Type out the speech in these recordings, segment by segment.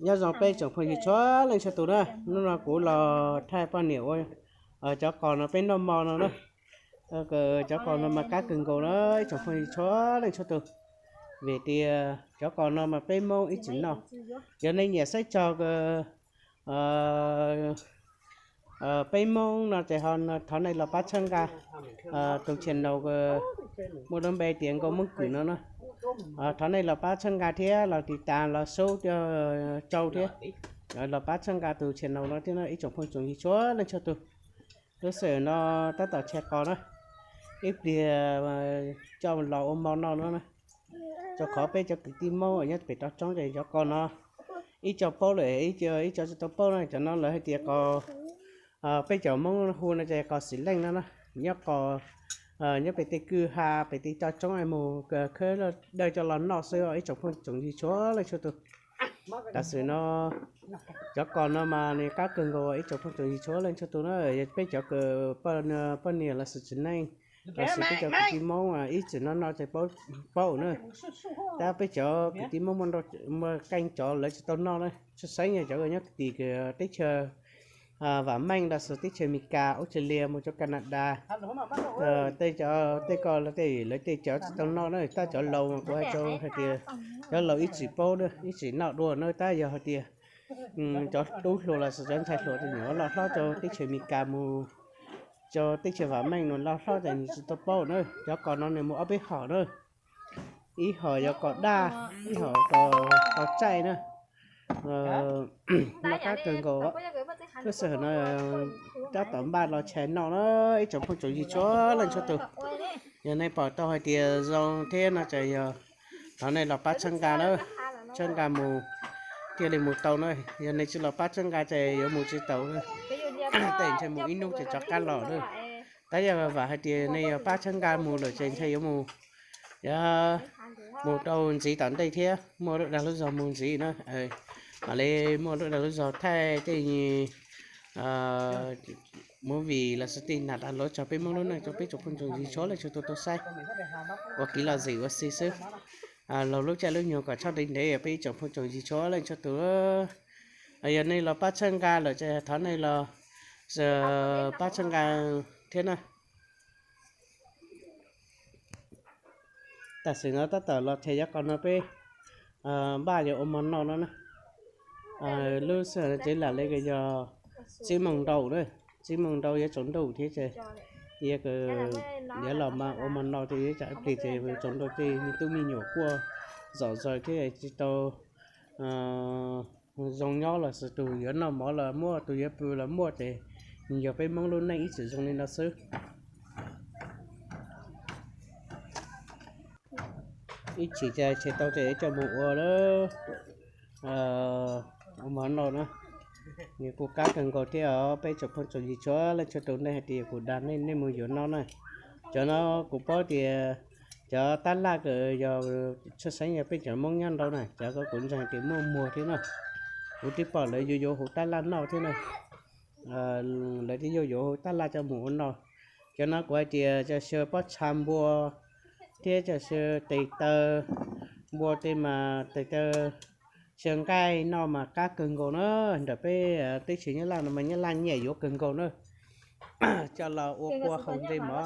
Nyob zoo peb tsoom phooj ywg txhua leej txhua tus na, hnub no kuv los thaij poj niam ua cov qos no peb noj hmo no na. Cov qos no mas qab kawg nkaus na ib tsoom phooj ywg txhua leej txhua tus. Vim tias cov qos no mas peb Hmoob ib txwm noj. Yog nej nyiam saib txog peb Hmoob no ces thov nej los pab txhawb nqa tus channel muaj lub npe tias Nkauj Hmoob Kwm no na. Thov nej los pab txhawb nqa thiab los tiv tas los sub rau thiab. Los pab txhawb nqa tus channel no thiab ib tsoom phooj tsoom ywg txhua leej txhua tus. Lub sij hawm no tab tom tshais qos na, ib pliag coj los ua hmo noj no na. Rau qhov peb cov kwv tij Hmoob nyob pem rau tsob ces cov qos no ib co paub lawm, ib co tsis tau paub na. Cov no lawv hais tias qos, peb cov Hmoob hu no ces qos xim leej no na. Nyob qos, nyob pem tej kwj ha pem tej toj roob mus khawb dawj coj los noj xwb ib tsoom phooj tsoom ywg txhua leej txhua tus. Tam sim no cov qos no mas nws qab kawg nkaus ib tsoom phooj tsoom ywg txhua leej txhua tus na. Peb cov poj niam los sis txiv neej los sis peb cov kwv tij Hmoob ib txwm noj noj ces paub na. Tab peb cov kwv tij Hmoob muaj qee cov lawv tsis tau noj na, tshwj xeeb yog cov nyob tim teb chaws vam meej los sis teb chaws Amelikas, Australia mus rau Canada. Tej cov tej ko lawv tej cov tsis tau noj na, tab cov laus mas kuv hais rau hais tias cov laus ib txwm paub na, ib txwm noj dua na. Tab yog hais tias cov tub hluas los sis cov ntxhais hluas tus nyuam loj hlob rau teb chaws Amelikas mus, rau teb chaws vam meej no loj hlob ces nws tsis tau paub na. Cov qos no nws muaj ob peb hom na, ib hom yog qos daj, ib hom qos tsaij na. Noj qab kawg nkaus. Lub sij hawm no tab tom npaj los tshais noj na ib tsoom phooj tsoom ywg txhua leej txhua tus. Yog nej pom tau hais tias zoo thiab no ces yog thov nej los pab txhawb nqa na, txhawb nqa mus thiaj li mus tau na. Yog nej tsis los pab txhawb nqa ces yuav mus tsis tau na. Tej ntshe mus ib hnub ces rov qab los na. Tab yog vam hais tias nej yuav pab txhawb nqa mus lawm ces ntshe yuav mus, yuav mus rau ntxiv tom ntej thiab muaj lub dag lub zog mus ntxiv na. Mam li muaj lub dag lub zog thaij tej movie los sis tej nam dag lov txog peb Hmoob lub neej rau peb tsoom phooj tsoom ywg txhua leej txhua tus tau saib ua kev lom zem ua si xwb. Laug lub caij lub nyoog kom txhob ntev ntev peb ib tsoom phooj tsoom ywg txhua leej txhua tus. Yog nej los pab txhawb nqa lawm ces thov nej los pab txhawb nqa thiab na. Tam sim no tab tom los tshais cov qos no peb npaj yuav ua hmo noj no na. Lub sij hawm no ces lam li yog tsib moos nrau na, tsib moos nrau yuav tsaus ntuj thiab ces yuav los mas ua hmo noj thiab, yuav tsam ib pliag ces tsaus ntuj tej me tub me nyuam quaj zom zaws thiab tsis tau zoo nyob los sis tus yuav noj mov los muaj, tus yuav pw los muaj ces yog peb Hmoob lub neej ib txwm zoo li no xwb. Ib chim ces tshais tau ces coj mus ua lawm. Ua hmo noj na, nws kuj qab kawg nkaus thiab os. Peb tsoom phooj tsoom ywg txhua leej txhua tus, nej hais tias kuv dag nej, nej mus yuav noj na. Cov no kuv paub tias cov tab laj ko yog tshwj xeeb yog peb cov Hmoob nyob nraud na, cov ko kuv ntseeg tias muaj muag thiab na. Kuv twb pom lawv yuav yuav hauv tab laj noj thiab na. Lawv twb yuav yuav hauv tab laj coj mus ua noj. Cov no kuv hais tias cov xyaw pob txha npua thiab cov xyaw tes taw npua tej mas tes taw xyaw nqaij noj mas qab kawg nkaus na. Nram peb teb chaws Nyab Laj no mas Nyab Laj nyiam yuav kawg nkaus na. Coj los ua kua haus ntsej mov,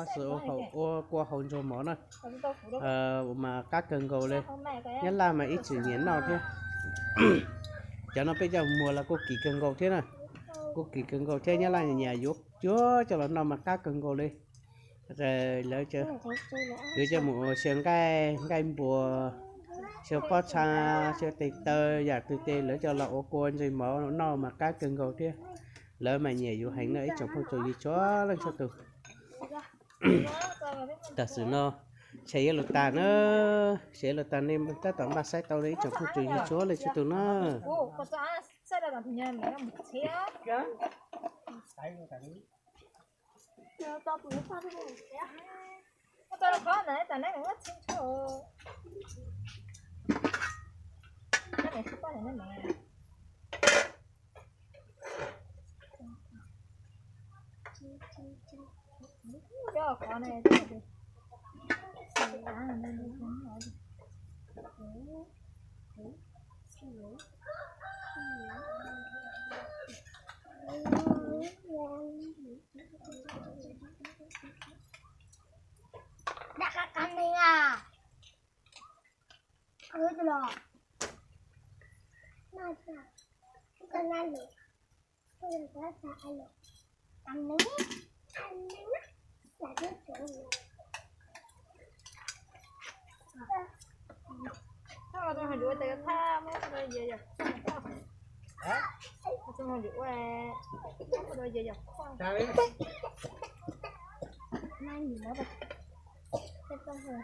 ua kua haus ntsuag mov na, mas qab kawg nkaus li. Nyab Laj mas ib txwm nyiam noj thiab. Cov no peb coj muag los kuj kim kawg nkaus thiab na, kuj kim kawg nkaus thiab. Nyab Laj nyiam yuav cuag coj los noj mas qab kawg nkaus li. Lawv yuav coj mus ua xyaw nqaij, nqaij npua, xyaw pob txha, xyaw tes taw, yam twg ces lawv coj los ua kua ntsej mov noj mas qab kawg nkaus thiab. Lawv mas nyiam yuav heev na ib tsoom phooj tsoom ywg txhua leej txhua tus. Tam sim no tshais yuav luag tas na, tshais yuav luag tas nej tab tom npaj saib tau li ib tsoom phooj tsoom ywg txhua leej txhua tus na.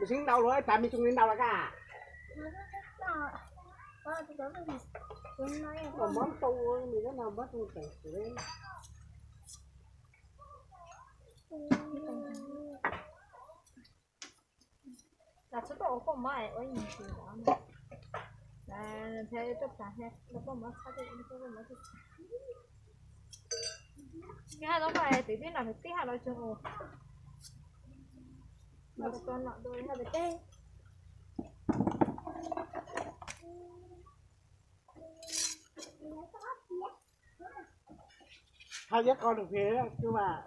Sib ntaus luag tas me tug li ntaus los kaj. Mob tu, mob tu teem xwb. Las txhob tuaj ua koj mob ua ib nyuag tsis nrov na. Las ntshe tuaj plam thiab, ua koj mob txhob tuaj ua koj mob txhob. Nws haj tau pais twv tib nram kwv tij haj los tsoog ua. Los tau nom dua haj tau teb. Haj liab qo rau pem tub mas.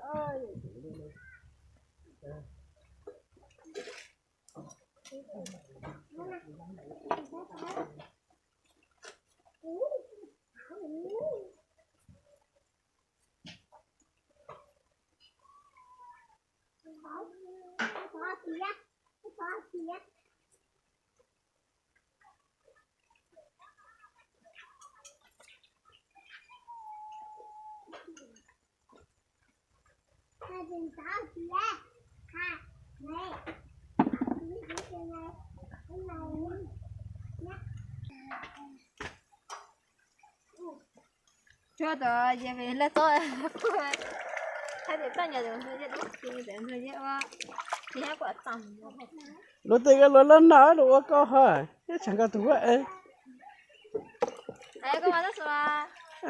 Tsuag tod ces lawv txob hais tias txoj nyom tus ntxhua yej dub tsis ntxhua yej ua tsis nyob kuam txoos. Luag tej koj luag loj no luag ua koj ho, ib tsam koj tus huab es.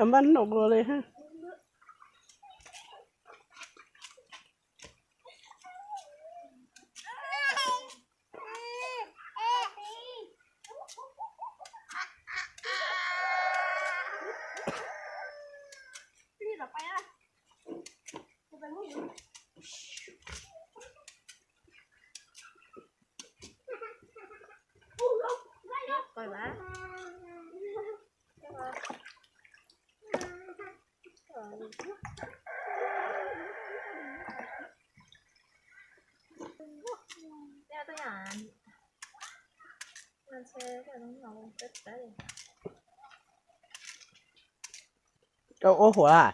Npaj num ua li ha. Ua huav.